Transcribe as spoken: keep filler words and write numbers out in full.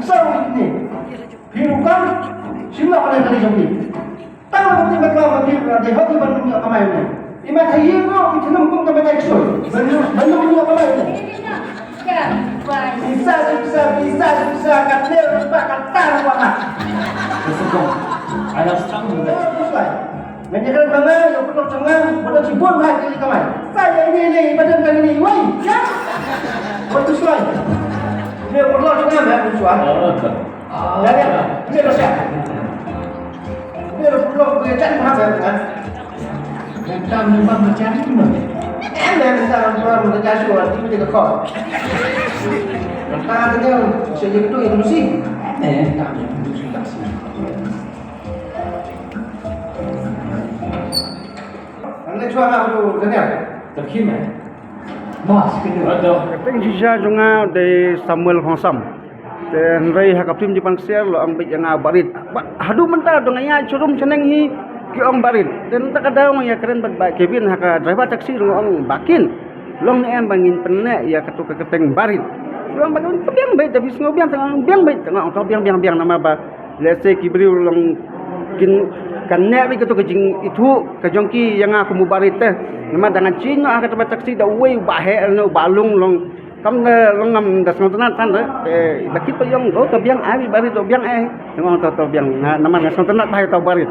Sa ni. Phi rukom, shin noh ka liang kali jong phi. Tang ba phi mat ka ba phi rukom, dei hok ban ym ïoh kamai ne. Imat ha ïing ruh phi thnum kum ka batai ksoi. Ban ym, ban ym ïoh kamai ne. Pisa, pisa, pisa, pisa, kat ne ruh ba kat ta ruh ba. Listen, Kong. I have strong relationship. Ngan ïa kren ma nga, ïa u paralok jong nga, ba don shibun bha ki kamai. Sa ïa ine ine, ba don kane ine, wei, ïa. Wat tu shuwa. Ïa u paralok jong nga, meh, tu shuwa. Ïa, ïa, ïa, tu shuwa. Ïa u paralok, ïa, jan bha, meh, meh. Ngan tam ni bang macam ni, meh. Em, meh, ngan tam ni bang macam shuwa, ti meh ka khot. Ngan tam ni, shuwa ïa tu, ïa tu si. Em, ngan tam ni, tu si, tak si. Ka kyrteng shisha jong nga u dei Samuel Khongsam. Te hynrei ha ka phlim jingpang ksiar la ong beit ïa nga Barit. Ba, haduh mynta dang ïa showroom shaneng hi ki ong Barit. Te mynta ka daw nga ïa kren bad Bah Kevin ha ka driver taxi, nga ong Bah Kin. Long ne em ba ngin pynneh ïa katu ka kyrteng Barit. Long ba ka biang beit, te phi sngew biang, te nga ong biang beit, te nga ong to biang, biang, biang, namar ba lehse ki briew long kin kan neh beit katu ka jingithuh ka jong ki ïa nga kum u Barit te. Namar da ngan shim noh ha katu ka taxi da uwei u bah heh ne u bah lung long kam da long ngam da sngewtynnat than te. Te da kit ba ong to, to biang ai Barit, to biang ai. Te nga ong to, to biang, namar nga sngewtynnat bha ïa uta u Barit.